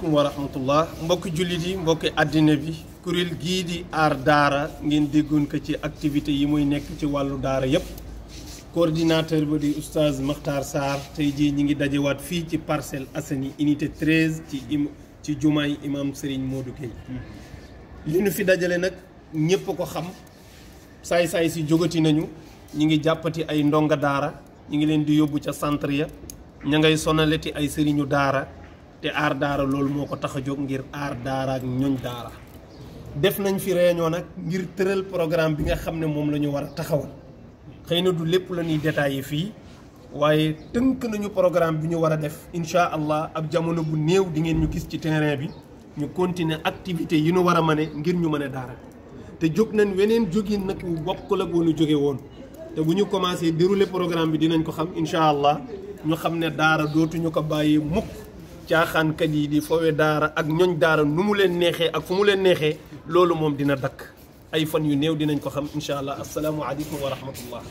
aleykum wa rahmatullah mbokki jullit yi mbokki àddina bi kuréel gii di aar daara ngeen déggoon ko ci activité yi muy nekk ci wàllu daara yépp coordinateur ba di oustaz Makhtar Sarr tey jii ñi ngi dajewaat fii ci Parcelles Assainies unité 13 ci jumaay imam Serigne Modou Gueye li nu fi dajale nag ñépp ko xam saay-saay si jógati nañu ñi ngi jàppati ay ndonga daara ñi ngi leen di yóbbu ca centre ya ña ngay sonaleti ay sëriñu daara te aar daara loolu moo ko tax a jóg ngir aar daara ak ñoñ daara def nañ fi réunion nag ngir tëral programme bi nga xam ne moom la ñu war a taxawal xëy na du lépp la ñuy détaillé fii waaye tënk nañu programme bi ñu war a def incha allah ab jamono bu néew di ngeen ñu gis ci terrain bi ñu continuer activité yi ñu war a mane ngir ñu mën a daara te jóg nañ weneen jógin nag bokk la boo ñu jóge woon te bu ñu commencé dérouler programme bi dinañ ko xam incha allah ñu xam ne daara dootuñu ko bàyyi mukk caaxaankat yi di fowe daara ak ñoñ daara nu mu leen neexee ak fu mu leen neexee loolu moom dina dakk ay fan yu néew dinañ ko xam incha allah asalaamualeykum wa rahmatullah.